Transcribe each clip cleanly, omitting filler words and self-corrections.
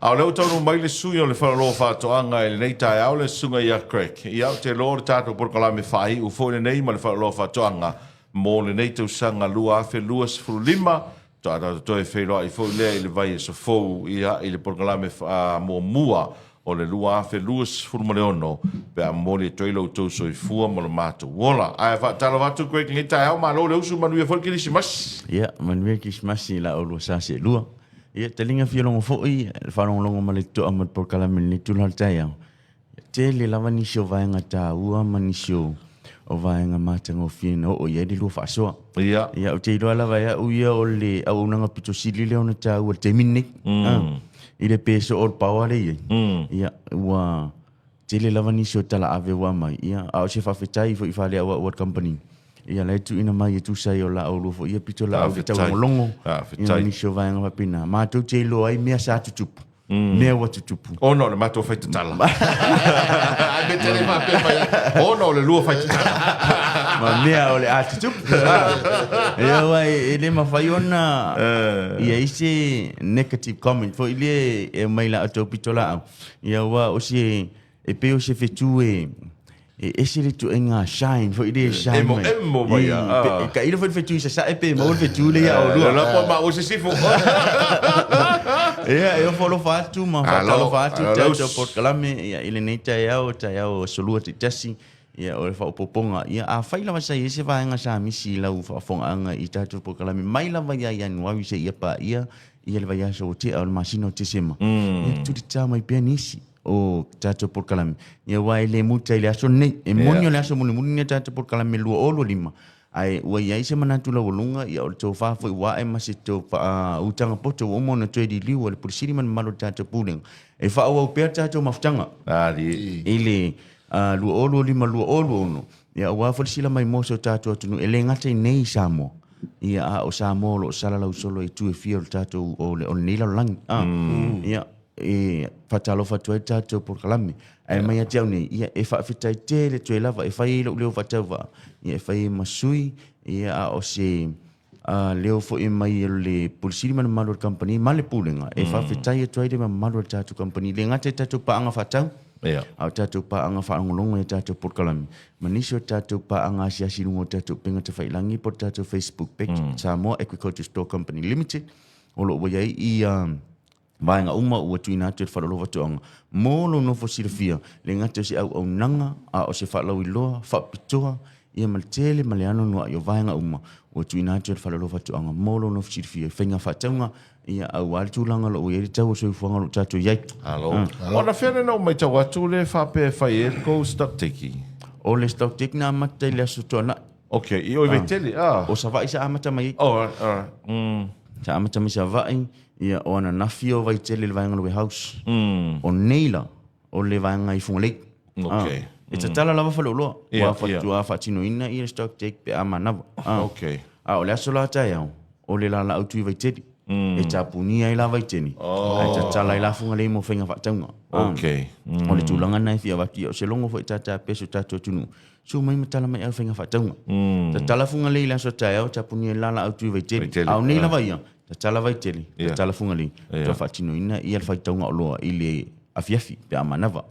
A o lea ua taunuu mai le sui o le Faleoloa o Faatoaga i lenei taeao, le Susuga ia Craig. Ia, ou te iloa o le tatou polokalame faaiu foi lenei ma le Faleoloa o Faatoaga mo lenei tausaga 2025. Faatoa tatou toe feiloai foi lea i le vaiaso fou, ia, i le polokalame muamua o le 2026 pe a momoli atu ai lo outou soifua ma lo matou ola. Ae faatalofa atu Greg i lenei taeao, malo le usu, manuia foi le Kerisimasi. Ia, manuia le Kerisimasi i la oulua sa seelua. Ia, taliga fialogo foi le faalogologo ma le totoa ma le polokalame i lenei itula o le taeao. E tele lava nisi o vaega taua ma nisi o o vaega matagofie na oo i ai le lua faasoa. Ia. Ia, ou te iloa lava e au ia o le auaunaga pito sili lea ona taua i le taimi lenei. I le pe soo o le paoa lea e i ai. Ia, ua tele lava nisi o talaave ua aumai, ia, a o se faafetai foi i faleauau a le kamupani, ia la e tuuina mai e tusa ai o la oulua foi ia pitolaau i le taulogologo, ia ma nisi o vaega faapena. Matou te iloa ai mea sa tutupu, mea ua tutupu. Ona o le matou fai tatala. Ai me tele faapea mai ai, ona o le lua fai tatala. Ma mea o le a tutupu. Ia aua e le mafai ona i ai se negative comment foi lea e aumai i la outou pitolaau. Ia aua o se e pei o se fetu e e ese le ituaiga shine foi lea e shine Emo, mai. emo mai, I, ah. pe- e tailo foi le fetu i sasae pe maua le fetu lea ia oulua. La po ma o se sifo. Ia, e ofo alofa atu ma Alo, faatalofa atu alo, tatou laus. polokalame ia, i lenei taeao, taeao aso Lua taitasi, ia, o le faaopoopoga. Ia, afai lava sa i ai se vaega sa misi i lau faafofogaaga i tatou polokalame mai lava ia Ianuari seia paia ia le vaiaso ua tea o le masina o Tesema, ia tulitā mai pea nisi o tatou polokalame, ia aua e le muta i le aso lenei. E moni o le aso mulimuli lenei o tatou polokalame 2025, ae ua i ai se manatu laualuga, ia o le tofa foi ua ae ma se utaga poto ua uma ona toe liliu a le Pule Sili ma le mamalu o le tatou Pulega e faaauau pea le tatou mafutaga i le 2025-2026, ia aua foi le sila maimoa o si o tatou atunuu, e le gata i nei i Samoa, ia a o Samoa o lo o salalau solo i itu e fia o le tatou o lenei lalolagi. Ia e faatalofa atu ai le tatou polokalame. Ae mai ia te au nei, ia e faafetai tele toe lava e fai ai lou leo faatauvaa, ia e fai ai ma sui, ia a o se leo foi mai o le Pule Sili ma le mamalu o le kamupani ma le Pulega, e faafetai atu ai le mamalu o le tatou kamupani, e le gata i tatou paaga faatau, a o tatou paaga faalogologo i a tatou polokalame, ma nisi o tatou paaga asiasi i luga o tatou upega tafailagi po o le tatou Facebook page, Samoa Agriculture Store Company Limited, o lo o ua i ai ia vaega uma ua tuuina atu e le Faleoloa Faatoaga mo lou nofo silafia, le gata o se auaunaga a o se faalauiloa faapitoa ia ma le tele ma le anoanoai o vaega uma ua tuuina atu e le Faleoloa Faatoaga mo lou nofo silafia i faiga faatauga ia aua le tulaga o lo o i ai le tau o le soifuaga o lo o tatou i ai. Malo. Ona fea lea na ou matau atu lea e faapea e fai ai le tou stock taking? O le stock taking na amata i le Aso Toonai. Ok, i oi Vaitele, ah. O Savaii sa amata mai ai. Alright, alright. Mm. Sa amata mai Savaii, ia, o ananafi o Vaitele i le vaega o le warehouse. O nei la, o le vaega i Fugalei. Ok. Ah, e tatala lava faleoloa. Ia, Ua ia. faatoa faatinoina ia le stock take pe a manava. Ah. Ok. A o le aso la taeao, o le lalaau tui Vaitele. E tapunia ai la Vaitele, ae tatala ai la Fugalei mo faiga faatauga. Ah. Ok. O le tulaga lena e fia avatu, ia, o se logo foi e tata pea si o tatou atunuu. Su mai ma tala mai au faiga faatauga. Tatala Fugalei i le aso taeao, tapunia ai la laau tui Vaitele. Vaitele, A o nei ah. lava ia, tatala Vaitele, tatala Fugalei, Ia. faatoa faatinoina ia le faitauga oloa i le afiafi pe a manava.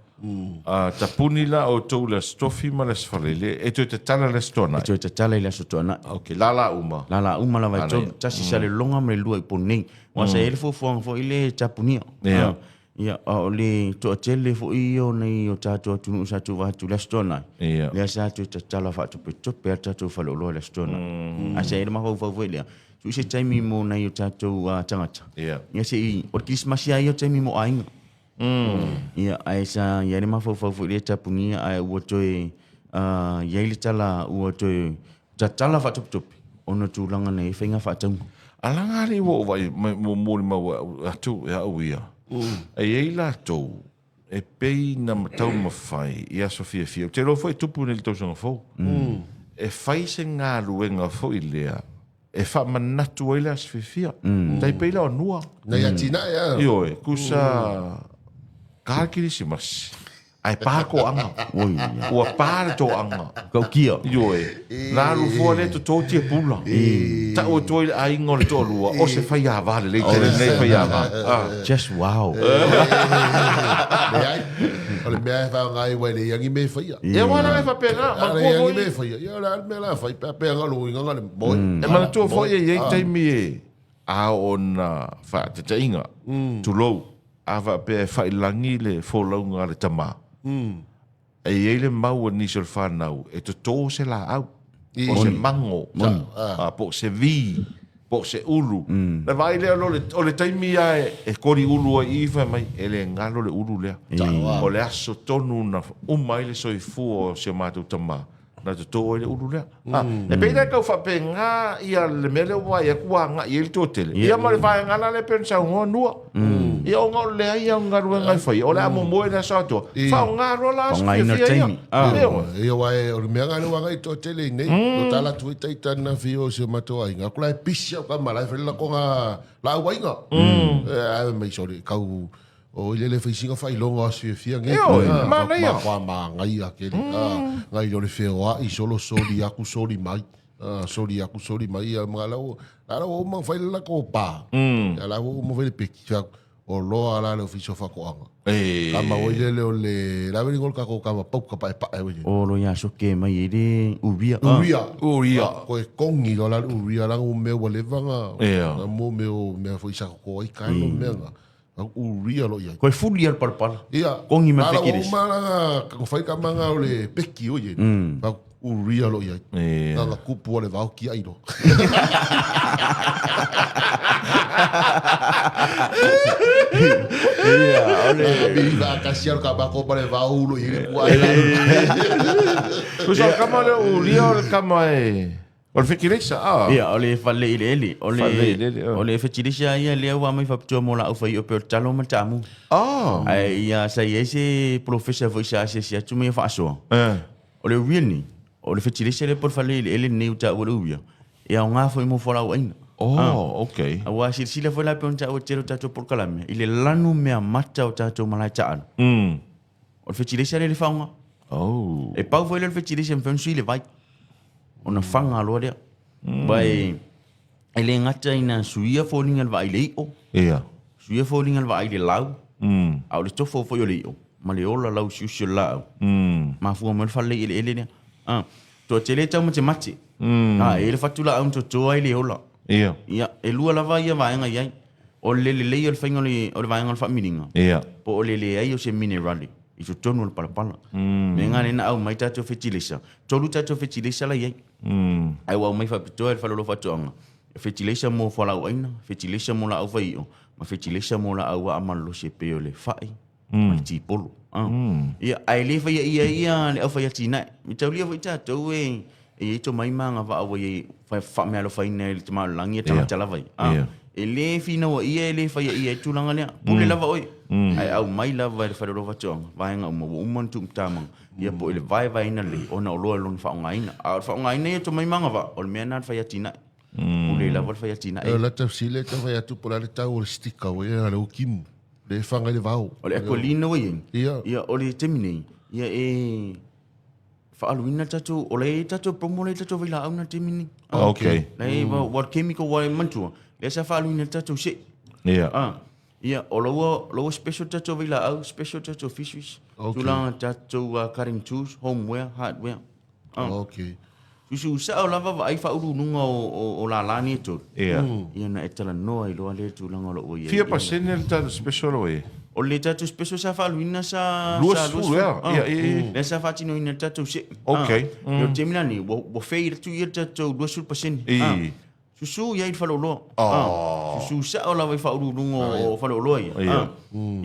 A tapuni la outou i le Aso Tofi ma le Aso Faraile, e toe tatala i le Aso Toonai? E toe tatala i le Aso Toonai. Ok, lala uma. Lala uma lava e Lala tolu, ia. tasi Salelologa ma le lua i Upolu nei. Aua sa i ai le fuafuaga foi lea e tapunia. Ia. Ah, Ia, a o le toatele foi ia o nai o tatou atunuu sa tuva atu i le Aso Toonai, Ia. lea sa toe tatala faatopetope lava le tatou faleoloa i le Aso Toonai. Ae sa i ai le mafaufau foi lea, tuu se taimi mo nai o tatou tagata. Ia. Ia se i, o le Kerisimasi lava ia o taimi mo aiga. Ia, ae sa i ai le mafaufau foi lea tapunia ae ua toe i ai le tala ua toe tatala faatopetope ona o tulaga na i ai faiga faatauga. Alaga alii ua ou vaai mai molimau atu e au ia, e i ai latou e pei na taumafai i aso fiafia, ou te iloa foi e tupu nei i le tausaga fou, e fai se galuega foi lea e faamanatu ai le aso fiafia. Tai pei la o Nua. Nai atinae a. Ioe, kusa ka le Kerisimasi. Ae pa toaga. Oi ia. Ua pa le toaga. Taukia. Ioe. Na alu fua lea toto tiapula. Tau atu ai le aiga o le toalua, o se faiava lelei tele lenei faiava. Ah. Just wow. Leai. O le mea e faaaoga ai ua e leai ni mea e faia. Ia aua la e faapena. A Manatua leai ni foi. mea e faia, ia o le a le mea la fai pe a pea nga lo inga nga le moe. E manatua foi e i ai taimi e a ona faatetaiga, tulou, a faapea e failagi le folauga a le tama, e i ai le mau a nisi o le fanau e toto se laau, po o se mago, po o se vi, po o se ulu. Na vaai lea o le taimi lava e koli ulu ai i i, fai mai, e le galo le ulu lea. O le aso tonu na uma ai le soifua o si o matou tama, na toto ai le ulu lea. Ah, e pei la e tau faapena ia le mea lea ua vaai atu ua agai ai le toatele. Ia ma le vaega la lea e pei ona saunoa Nua. Ia ona o le leai o galuega e faia, o le a momoe le aso atoa, faaaoga loa la aso Faaaogaina fiafia ia. taimi. Ah. Ioe. Ia aua o le mea lena lea ua agai i le toatele i nei. O tala atu ai taita na fia o si o matou aiga. Aku la e pisi au ka malae fai le lakoga laau aiga. Ae mai sole kau O ile le faisinga faailoga o aso fiafia nei. Ioe, manaia. Matua manaia tele. Nai lo le feoai solo soli aku soli mai. Soli aku soli mai. Ia ma la la ua uma ona fai le latou pa. Ia la ua uma fai le peki. Fai atu, o loa la le ofisa o faatoaga. Kama oi lele o le la veli ngol kako kama pauka paepae oi. O lo ia soke mai e le uria. Uria. Uria. Koe kongi lo la uria la mo mea ua leva nga. Ia. Mo mea o mea foi sa ko ai kai lo mea nga. Uria lo iai. Koe fuli al palapala. Ia. Kongi ma Ala fekiris. uma la ka fai ka manga o le peki o ye. Fa uria lo iai. Ia. Nga kupu o le vao ki ai lo. Ia, o le Mi va kasi al ka bako pa le vao ulo i le kua ai la. Tusa o le kama lea o ulia o le kama e O le fetilesa, ah. Ia, o le fale eleele. O le, Fale eleele, ah. o le fetilesa ia lea ua aumai faapitoa mo laau fai ope o le talo ma le taamu. Ah. Ae ia sa i ai se polofesa foi sa asiasi atu ma ia faasoa. Eh. O le uia lenei, o le fetilesa lea po o le fale eleele lenei ua taua le uia, e aoga foi mo fualaauaina. Oh, okay. Aua silasila foi la pei ona taua i le tele o tatou polokalame, i le lanu meamata o tatou malae taaalo. O le fetilesa lea le faaaoga. Oh. E pau foi lea o le fetilesa e mafai ona sui le vai. Ona faga loa lea. Aua e, e le gata ina suia foliga o le vaai i le i'o, Ia. suia foliga o le vaai i le lau, a o le tofo foi o le i'o ma le ola lausiusi o le laau. Mafua mai le fale eleele lea. Ah, toatele e taumatemate. Ah, e i ai le fatu laau na toto ai le ola. Ia. Ia, e lua lava ia vaega i ai. O le lelei o le faiga o le, o le vaega o le faamiliga. Ia. Po o le leai o se minerale i totonu o le palapala. Mea nga lea na aumai tatou fetilesa. Tolu tatou fetilesa la i ai. Ae ua aumai faapitoa e le Faleolo Faatoaga. Fetilesa mo fualaauaina, fetilesa mo laau faiio, ma fetilesa mo laau aamalolosi e pei o le fai ma le tipolo. Ia, ae le faia ia ia le aufaiatinae. Mataulia foi tatou e e i ai tomai ma agavaa ua i ai faamealofaina e le tamaolagi ia tagata lava ia. E le finauaia e le faia ia ai tulaga lea. Pule lava oe. Ae aumai lava e le Faleoloa Faatoaga vaega uma ua uma ona tuumatamaga ia po o le vaevaeina lelei ona o loa i lona faaaogaina. A o le faaaogaina ia o tomai ma agavaa, o le mea lena le faiatinae. Pule lava le faiatinae. O la tafsile e tau fai atu po o le a le tau o le sticker ua i ai na le ukimu. Le faga i le vao. O le Aqualina ua i ai. Ia. Ia, o le taimi nei, ia e Faaluina tatou, o la e i ai tatou promo, la e i ai tatou vailaau na taimi nei. Ah, okay. La e i ai, ua chemical ua e manatua, lea sa faaluina le tatou see. Ia. Ah, ia, o la ua, la ua special tatou vailaau, special tatou fisheries. Okay. Tulaga tatou cutting tools, homeware, hardware. Ah. Okay. Susu sao lava vaai faauluuluga o, o, o lala nei e tolu. Ia. Ia na e talanoa ai loa lea tulaga o lo o ua i ai. Fia pasene le tatou special o e? O le tatou special sa faaluina sa... 20 ea. Ah. Ia, ia, ia. Lea sa faatinoina le tatou see. Okay. Ah. O le taimi la nei, ua, ua fade atu ia le tatou 20%. I. Ah. Susu i ai le faleoloa. Ah. Susu sao lava i faauluuluga o faleoloa ia. Ia. Ah.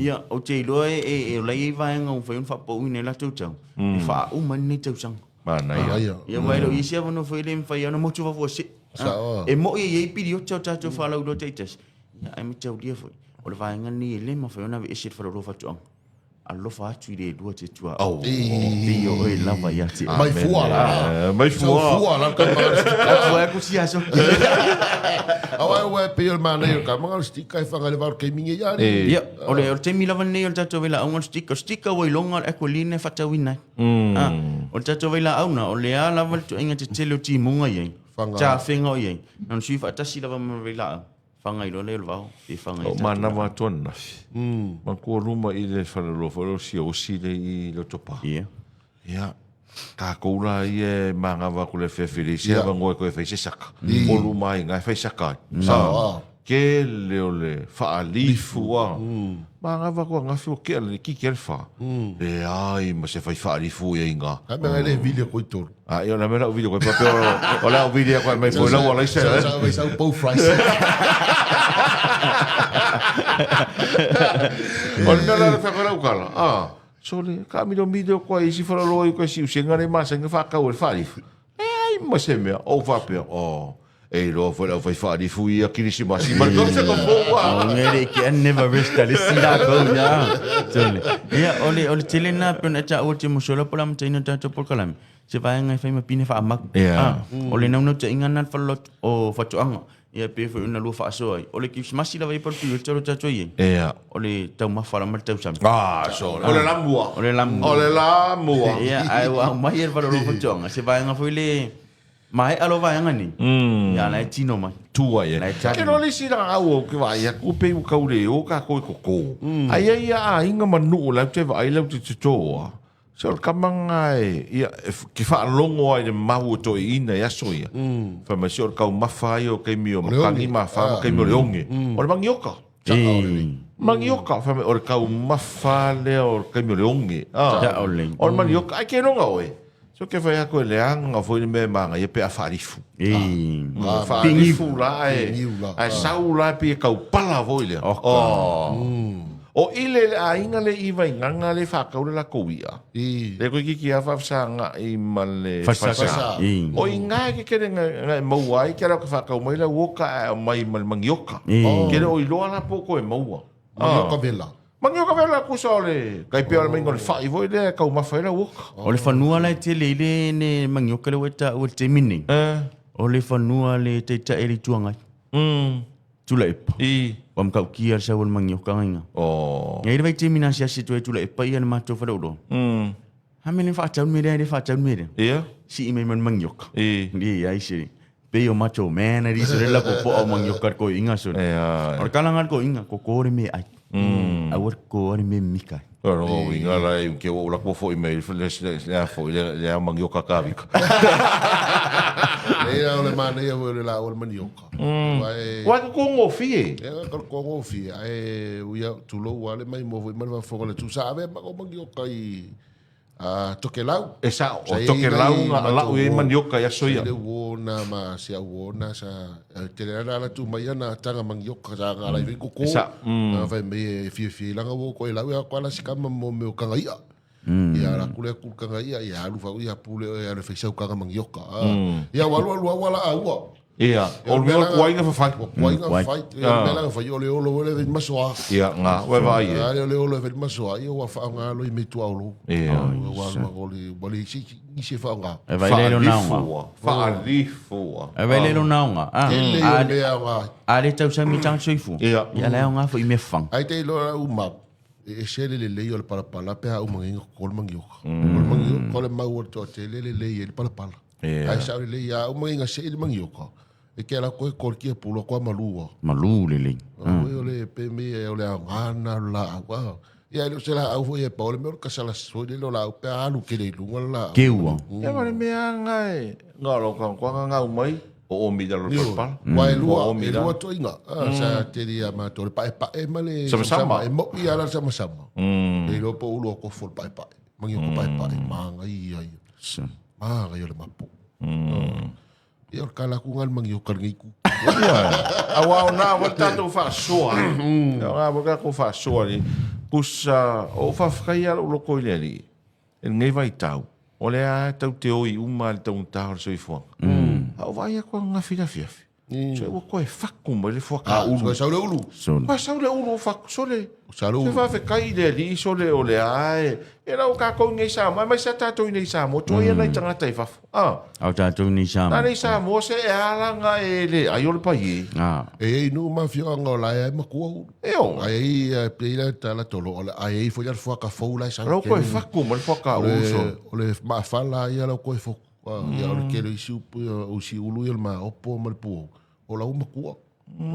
Ia, ou te iloa e, e, e o la e i ai vaega ua mafai ona faapauina ai latou tau. E faauma ai lenei tausaga. Manaia. Manaia. Ia, aua e le o i ai se avanoa foi le mafai ona motu fafo se. Sao. E moi e i ai piliota o tatou faalauiloa taitasi. Ia, ae mataulia foi, o le vaega lenei e le mafai ona aveese e le faleoloa faatoaga. Alofa atu i le Elua te tuaau. Pei o oe lava ia te Mai fua la. Mai fua. Sau fua la ka ma stika. Fua ku sia so. Awa ua pei o le manaia o le kama o le stika e whanga le varo keiminge ia ni. Ia, o le o le taimi lava lenei o le tatou vailaauga o le stika. O le stika ua iloga o le Aqualine e faatauina ai. Ah, o le tatou vailaauga, o le a lava le tuaiga tetele o timuga i ai, Whanga. tafega o i ai, na ona sui faatasi lava ma le vailaau. Fanga i loa lea o le vao, pe fanga i O manava atu ananafi. Matua luma i le faleoloa foi lea o Siaosi le i Lotopa. Ia. Ia, tatou la ia e manava atu i le afiafi e leai se avanoa e toe fai se saka. O luma ai ina e fai saka ai. Sao. Tele o le faalifu a. Manava atu ananafi ua tea le kiki a le fa. Leai ma se fai faalifu i ai ina. Ka mea le vili ko i tolu. A ia o le mea lau vili koe pape o le au vili koe mai foi lau alai se. Sa mai sau pou fries. O le mea la le whakara ukala. Ah, so le ka milo milo koe isi wharaloa i koe si usenga le masenga whakau e whaarifu. E ai ma se mea, o whapea, oh, E iloa foi le aufai faalifu ia Kirisimasi ma le tausaga fou a. O ngere ke an never rest le sila ko ya. Tole. Ia o le o le tele na pe na ta o te mosola pola mtaina ta to polkalame. Se vaenga e fai ma pine wha amak. Yeah. O le naunau te inga na whalot o whatuanga. Ia pe foi una lua whaasoa ai. O le Kirisimasi lava i palu o te ro tatou i. Yeah. O le taumafa la ma le tausami. Ah, so o le lamua. O le lamua. O le lamua. Ia, ai ua mai e le whalolo whatuanga. Se vaenga foi le Maea lo vaega nei. Ia la e tino mai. Tua ia. La e tali. Ke no le isi la au o ke vaai atu pe ua kau le o kākou e koko. Ai ai ia aiga ma nuu lau te vaai lau te totoa. So o le kamaga e, ia, e ke faalogo ai i le mau o toeaiina i aso ia. Fai mai se o le taumafa ia o taimi o matagi ma afa ma taimi o le oge. O le manioka. Manioka, fai mai o le taumafa lea o le taimi o le oge. Sao lelei. O le manioka, ai ke iloga oe. So ke fai atu e leaga foi le mea e manaia pe a faalifu. Faalifu la ae, ae sau la pei e taupala foi lea. O ile le aiga le i Vaigaga le faatau le latou i'a. Le koe kiki a faafesagai ma le Falesa. O i ina e kekele na e maua ai ke ala o ke faatau mai lau oka ae aumai ma le manioka. Ke le o iloa la po o koe maua. Manioka vela. Manioka vela kusa o le kai pea o le mainga o le fai foi lea e taumafa ai lau oka. O le fanua la e tele i le ne manioka lea ua e taua i le taimi nei. O le fanua le taitai e le Itu Agai. Tulaepa. I. Ua matautia le sau o le manioka gaiga. Oh. Ngai le vaitaimi na asiasi atu ai Tulaepa ia le matou faleoloa. Ha mea le faatau le mea lea, le faatau le mea lea. Ia. Sii mai ma le manioka. I. Ia ai se pei o macho man ali se la popoa o manioka le koiga sole. Ia. O le kalaga le koiga, koko le mea ai. Aua le koko le mea mika ai. O lona uiga la e ke ua ou lako foi mai le le a foi le le a manioka kavika. Leai o le manaia foi o le laau o le manioka. Aua e Ua ke kogofie. E ka kogofie ae uia tulou lava le maimoa foi ma le faafofoga a le Atua. Sa ave ma manioka i a Tokelau. E sao, o Tokelau na lau i ai manioka i aso ia. Sa i le uo na ma si au uo na sa tele ana ala tu mai ana tanga manioka sa nga lai koko. E sao. Na fai mai e fiafia i langa uo ko e lau ia ko ala sikama mo meo kanga ia. Ia ala kule ku kanga ia ia alu fa ia pule ia le faisau kanga manioka. Ia walu alu au ala aua. Ia, o le mea o le kuaiga fafai. Ua kuaiga fafai. Ia, o le mea la fai, o le olo o le masoa. Ia, ngā, ua vaai e. A le olo e masoa, ia ua whaonga alo i me tua olo. Ia. Ua ua le, ua le isi, isi e whaonga. E vai le lona aoga. Whaalifua, whaalifua. E vai le lona aoga. Ah, Tele o le aoga. A le tausami tanga soifua. Ia. Ia la aoga foi mea fanga. Ai te iloa la uma, e ese le lelei o le palapala pe a uma nginga ko le mangioka. O le mangioka o le mau o le toatele lelei e le palapala. Yeah. Ai sao lelei a uma nginga se i le mangioka. E ke ala koe kol kia pula koa malua. Malu lelei. O le pe me o le aoga na o le laau. Ah. Ia e le o se laau foi e pau o le mea o le kasala foi le o laau pe a alu kele i luga le laau. Keua. Ia ma le mea anga e nga lo ka kwa nga mai o o mi dalo palapala. Ua e lua, e lua toaiga, sa tele ia matou, le paepae ma le Sama-sama. E moi lava le samasama. E iloa po o ulu a kofo le paepae. Mangi o ko paepae, manaia ia. Manaia o le mapu. Ia o le kalakuga le mangi o kalegeiku. Aua o na wa tatou faasoa. O na wa tatou faasoa ni pusa o faafetai ia lou loko i le Alii. I lenei vaitau, o lea lava e tau te oi uma le taugata o le soifuaga. A o vaai atu ananafi i le afiafi. So ua toe faku mai le fuakaulu. Toe sau le ulu. Sole. Ua sau le ulu o faku sole. Sau le Se ulu. faafetai i le Alii sole o le a e. E lau tatou i nei Samoa, aemaise a tatou i nei Samoa, toa ia nai tagata i fafo. Ah. A o tatou i nei Samoa. Na nei Samoa se e ala e le ai o le paie. Ah. E i ai nuu ma afioaga o la e ai matua ulu. E o. Ai ai pei la tala tolo o le ai ai foi le fuaka fou la e sau. Lau koe faku ma le fuaka ulu sole. O le maafala ia lau koe foku. Ia o le tele o isi upu o isi ulu ia o le maopo ma le puou. O lau matua.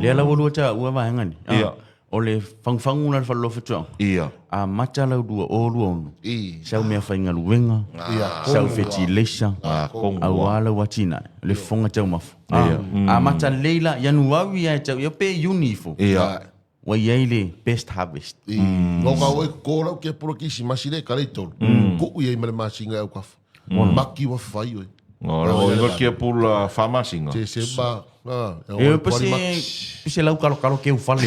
Lea la ua lua taua vaega nei. Ia. O le fagufagu la le falelofatuaga. Ia. Amata lau 2026. I. Sau meafaigaluega. Ia. Sau fetileisa. Aua lau atinae. Le fofoga taumafa. Ia. Amata lelei la Ianuari lava e tau ia pe Iuni ifo. Ia. Ua i ai le best harvest. I. No ka oi ko lau ke polo kisimasi le kale i tolu. Kuu i ai ma le masina e aukafa. Maki ua fai oi. No, o ingo kia pula whamasinga. Te se ba. E pese pese lau kalokalo ke ufale.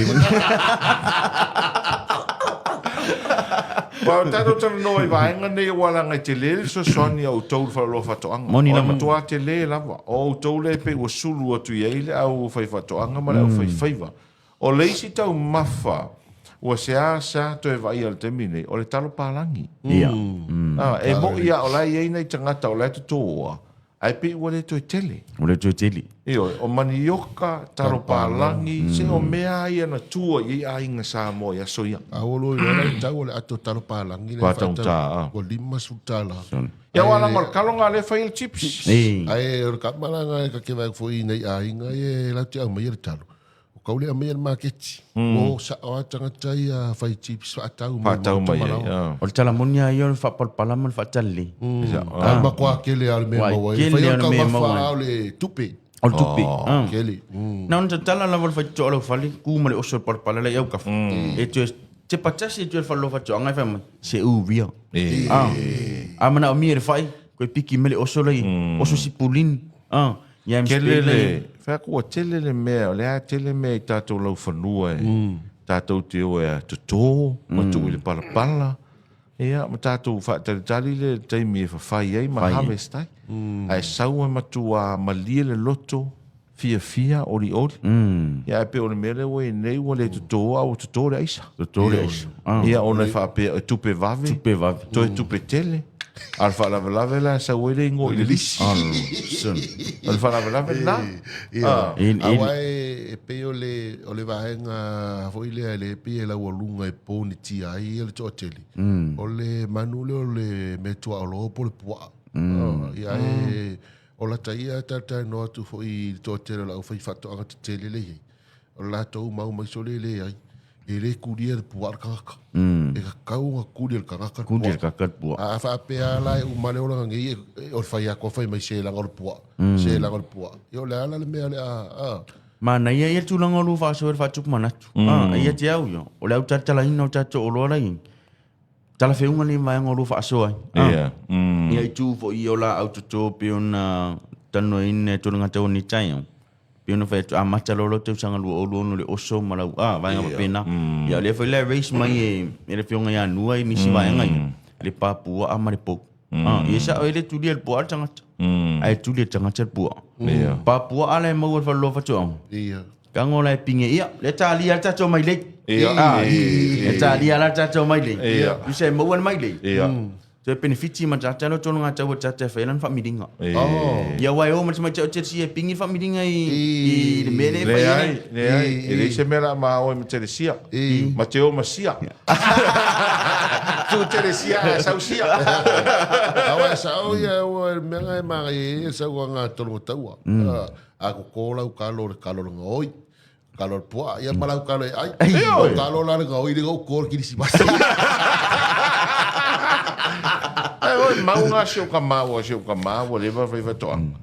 Pa o tātou talanoa i vaega nei o alanga i te le le fesoasoani a outou le faleoloa faatoaga. Moni O le lava. matua tele lava. O outou lea pei ua sulu atu i ai le au faifaatoaga ma le au faifaiva. O le isi taumafa ua seasea toe vaaia i le taimi lenei, o le talo palagi. Ia. Ah, e mo'i lava o la e i ai nai tagata o la e totoa, ae pei ua le toe tele. Ua le toe tele. Ioe, o manioka, talo palagi, se o mea lava ia na tua i ai aiga Samoa i aso ia. A ua lua iloa la tau o le ato talo palagi le Faataugata, ah. ua $50. Ia aua laga o le kalo lea e fai ai le chips. Ei. Ae o le kamalaga e kakevae foi i nei aiga ia e latou te aumaia le talo. O kau le aumaia le maketi. O sao lava tagata ia fai chips faatau mai. Faatau mai ai. Ah. O le tala moni lava ia o le faapalapala ma le faatalelei. A matua tele lava o le mea Uai, maua ai. tele Fai o le lava o le mea taumafa maua ai. o le tupe. O le tupe. Ah. Tele. Na ona tatala lava o le faitotoa o lau fale, ku ma le oso o le palapala la i aukafa. E toe tepa tasi e toe le faleoloa faatoaga e fai mai, se uria. Ah. A manaomia e le fai, koe piki mai le oso lai, oso sipulini. Ah. Ia Tele mspele le, lai. fai atu ua tele le mea, o le a tele mea i tatou laufanua e tatou te o e toto, ma tuu i le palapala. Ia, ma tatou faatalitali le taimi e fafai ai ma harvest ai. Ae sau e matua malie le loto, fiafia, olioli. Ia, ae pei o le mea lea ua i ai nei, ua le toto, a ua toto le aisa. Toto le aisa. Ah. Ia, ona e faapea, e tupe vave. Tupe vave. Toe tupe tele. A o le faalavelave la e sau ai le igoa i le lisi. Son. O le faalavelave lena. Ia. Il- Aua e pei o le o le vaega foi lea e le pei e laualuga e ponitia ai ia le toatele. O le manu lea o le mea tuaoloa po o le puaa. Ia e o lata ia talatalanoa atu foi i le toatele o le aufaifaatoaga tetele lea e i ai. O le latou mau mai sole e leai. E le kulia le puaa le tagata. E tatau ona kuli e le tagata le Kuli le puaa. tagata le puaa. A faapea la e uma le olaga nei, o le fai atu fai mai se laga o le puaa. Se laga o le puaa. Ia o le ala le mea le a. a. Manaia ia le tulaga o lou faasoa i le faatupu manatu. Ah, ia te au ia. O le au talatalaina o tatou oloa la i ai. Talafeuga nei vaega o lou faasoa ai. Ah. Ia. Ia itu foi ia o laau toto pei ona talanoaina e tologatau o nei taeao. Pei ona fai atu amata loa lau tausaga 2026 le oso ma lau ah, vaega faapena. Ia o lea foi la e raise mai e e le afioga ia Nua i nisi vaega ia. Le papuaa ma le pou. Ah, ia sao e le tulia le puaa le tagata. Ae tuli e le tagata le puaa. Ia. Papuaa la e maua i le faleoloa faatoaga. Ia. Kago la e pinge ia, le talia le tatou mailei. Ia. Ah, le talia la le tatou mailei. Ia. Tusa e maua le mailei. Ia. Toe penefiti ma tata lo tolo ngā tau o tata e whai lan whaamiringa. Ia. Ia wai o ma te mai te o te si e pingi whaamiringa i le mea le whai Leai, ai. leai. E leai se mea la ma oe ma Telesia. Ma te o ma sia. Tu Telesia ae sau sia. Aua e sao ia ua e mea e manaia ai e sau a ngā tologa taua. A koko lau kalo le kalo le ngaoi. Kalo le puaa. Ia ma lau kalo e ai. O kalo la le ngaoi le ngau ko le kirisimasi. Ai oi maunga si o ka maua si o ka maua le va fai faatoaga.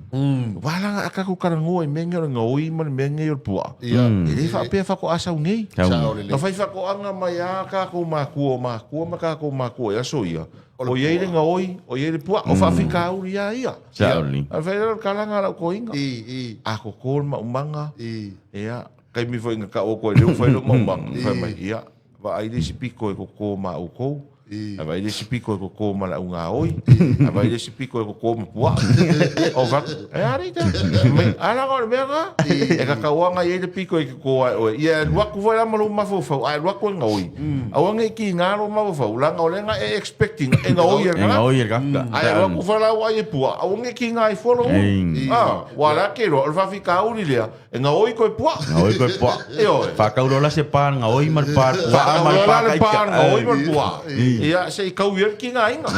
Wala a kako karangoa i mea nei o le ngaoi ma le mea nei o le puaa. Ia. E le faapea faatoa sau nei. Sao le Na le. fai faatoaga mai a kākou makua o makua ma kākou makua i aso ia. O iai le ngaoi, o iai le puaa, o faafikauli a ia. Sao li. A fai lea o le kalaga a lau koiga. I, i, A koko le maumaga. i. Ia, kaimi foi nga ka o koe leo fai lo maumaga. Fai mai, ia, vaai le isi piko e koko ma oukou. Ae vaai le isi pito e toto ma le au gaoi, ae vaai le isi pito e toto ma puaa. Ou fai atu, e a alii te? Mai, a leaga o le mea lena, e tatau lava ona i ai le pito e toto ai oe. Ia e alu atu foi la ma lou mafaufau, a e alu atu e gaoi, aua ne i tiga lou mafaufau, leaga o lea na e expect ina e gaoi e le tagata. E gaoi e le tagata. Ae alu atu foi la ua ai e puaa, aua ne i tiga ai fua lou ulu. Aua o lea e te iloa, o le faafitauli lea, E gaoi koe puaa. Gaoi koe puaa. Ioe. Whakau la se pa gaoi ma le pa puaa ma le pa kaika. Pa gaoi ma le puaa. Ia se i kau ia le kinga inga.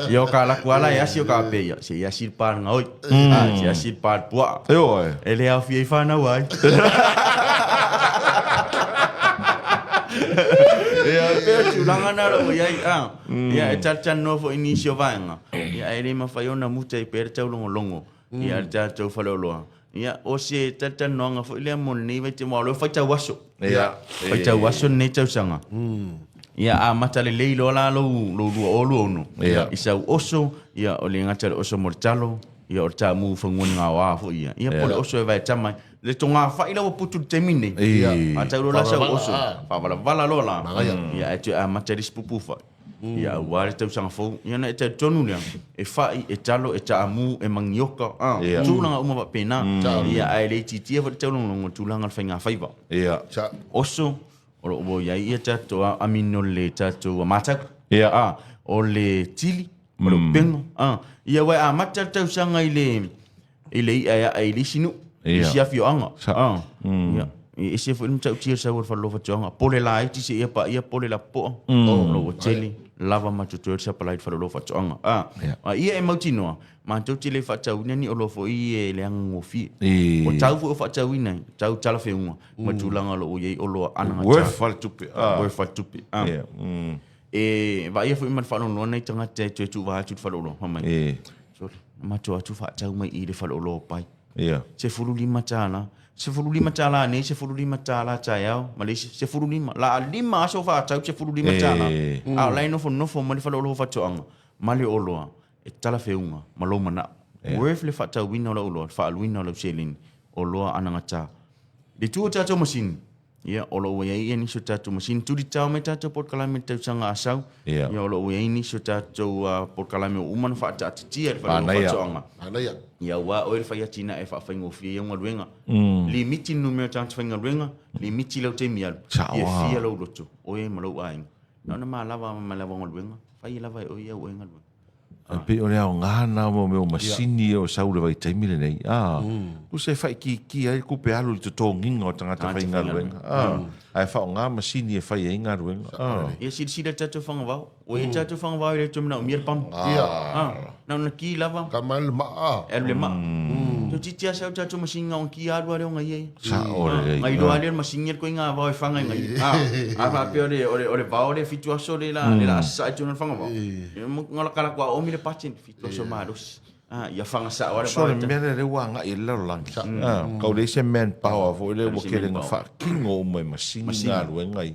Ia o ka laku ala e asi o ka pe ia. Se i asi le pa gaoi. Se asi le pa puaa. Ioe. E le aofia i whanau ai. Ia pe tulaga na lo ia ai. Ia e talanoa foi nisi o vaega. Ia e le mawhai ona muta i pere taulongolongo. Ia le tatou faleoloa. Ia, o se talatalanoaga foi lea mo lenei vaitaimi, aua o lea ua faitau aso. Ia. Faitau aso lenei tausaga. Ia, amata lelei loa la lou, lou 2026. Ia. I sau oso, ia, o le gata o le oso mo le talo, ia, o le taamu fanua ni gaoa foi ia. Ia, po o le oso e vaetama ai. Le togafai la ua putu i le taimi lenei. Ia. A tau loa la sau oso, faavalavala loa la. Manaia. Ia, ae toe amata i le isi pupu fai. Ia aua le tausaga fou. Ia ona e talitonu lea, e fai, e talo, e taamu, e manioka, a, Ia. tulaga uma faapena. Ia ae le itiitia foi le taulogologo i le tulaga o le faigafaiva. Ia. Oso, o lo o ua i ai ia tatou, I mean o le tatou matau. Ia. A, o le tili, o le upega, a. Ia aua e amata le tausaga i le, i le i'a e ae i le isi nuu, i isi afioaga. Ia, e ese foi le matautia o le sau o le faleoloa faatoaga. Pole laiti seia paia pole lapopoa. O lo ua tele lava ma totoe le sapalai i le faleoloa faatoaga. A ia e mautinoa, matou te le faatauina ni oloa foi e leaga gofie. O tau foi o faatauina ai, tau talafeuga ma tulaga o lo o i ai oloa anagata. Worth le tupe. Worth le tupe. E vaaia foi ma le faalogologo nai tagata e toe tuuvaa atu i le faleoloa, fai mai, Sole, na matou atu faatau mai i le faleoloa o Pai. $15. $15 nei, $15 taeao, ma le isi 15. La 5 aso faatau $15. A o la e nofonofo mai le faleoloa o faatoaga ma le oloa e talafeuga ma lou manao. Worth le faatauina o lau oloa, le faaaluina o lau seleni, oloa anagata. I le tu o tatou masini, Ia, o lo o ua i ai ia nisi o tatou masini tulitao mai tatou polokalame i le tausaga a sau. Ia. Ia, o lo o ua i ai nisi o tatou polokalame ua uma ona faataatitia i le Fale o Manaia. Faatoaga. Manaia. Ia, aua oe le fai atinae e faafaigofie ai au galuega. Limiti le numera o tagata faigaluega, limiti lau taimi alu. Sao Ia lava. fia lou loto, oe ma lou aiga. Na ona malava ma lava galuega, fai lava e oe au oe galuega. E pei o le aoga lena o mea o masini ia o sau i le vaitaimi lenei, a, tusa e faaitiitia ai le tupe alu i le totogiga o tagata faigaluega, a, ae faaaoga masini e fai ai galuega, a. Ia silasila i le tatou fagavao. Ua i ai le tatou fagavao e le toe manaomia le pamu. Ia. A, na ona ki lava. Tama ai le maa. E alu le maa. Toeitiiti lava sau le tatou masini na ona ki alu lava lea o gaia ia. Sao lelei. Ngai loa lea le masini le koiga vao e fanga i ngai. A faapea o le o le o le vao lea fitu aso le la le la sasae tulaga o le fanga vao. Ngala kala kua omi le patin fitu aso malosi. Ia fanga sao lava le So vao. le mea lea lea ua agai i le lalolagi. Kau leai se manpower foi lea ua tele ina faatino uma e masini galuega ia.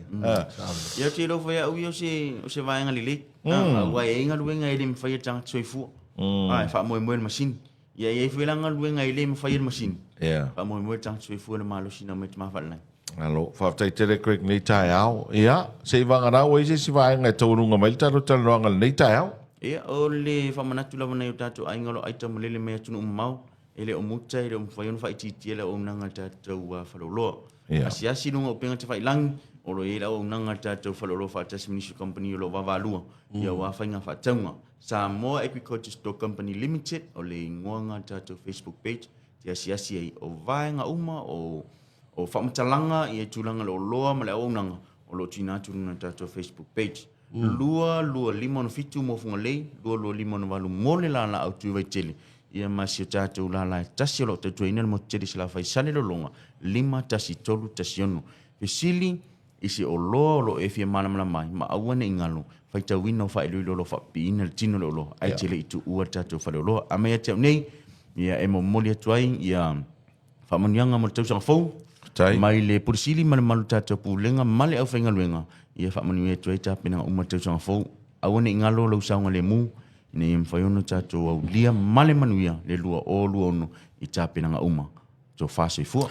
Ia ou te iloa foi au ia o se o se vaega lelei. Aua e i ai galuega e le mafai e le tagata soifua. E faamoemoe i le masini. Ia e i ai foi la galuega e le mafai e le masini. Ia. Faamoemoe le tagata soifua i le malosi na aumai tama faalelagi. Malo, faafetai tele Craig i lenei taeao. Ia, se i vagana ua i ai se isi vaega e taualuga mai le tatou talanoaga i lenei taeao. Ia, o le faamanatu lava nai o tatou aiga o lo o aita malele mai atunuu mamao, e le o muta, e le o mafai ona faaitiitia le auaunaga a le tatou faleoloa. Ia. Asiasi i luga o upega tafailagi, o lo o i ai le auaunaga a le tatou faleoloa faatasi ma nisi o kamupani o lo o vaavaalua, ia aua faiga faatauga. Samoa Agriculture Store Company Limited, o le igoa lena o le tatou Facebook page, te asiasi ai, o vaega uma, o, o faamatalaga i tulaga o le oloa ma le auaunaga, o lo o tuuina atu i luga o le tatou Facebook page. 22567 mo Fugalei, 22568 mo le lala autu i Vaitele, ia ma si o tatou lala e tasi o lo o tautuaina le motu tele i Salafai, Salelologa, 51316. Fesili, I se oloa o lo o e fia malamalama ai, ma aua ne i galo, faitauina o faailoilo o lo o faapipiina le tino o le oloa, ae te le i tuua le tatou faleoloa. A mai ia te au nei, ia e momoli atu ai ia faamanuiaga mo le tausaga fou, Faafetai. mai le Pule Sili ma le mamalu o le tatou Pulega ma le aufaigaluega, ia faamanuia atu ai tapenaga uma o le tausaga fou. Aua ne i galo lou saogalemu, ina ia mafai ona tatou aulia ma le manuia le 2026 i tapenaga uma. Tofa soifua.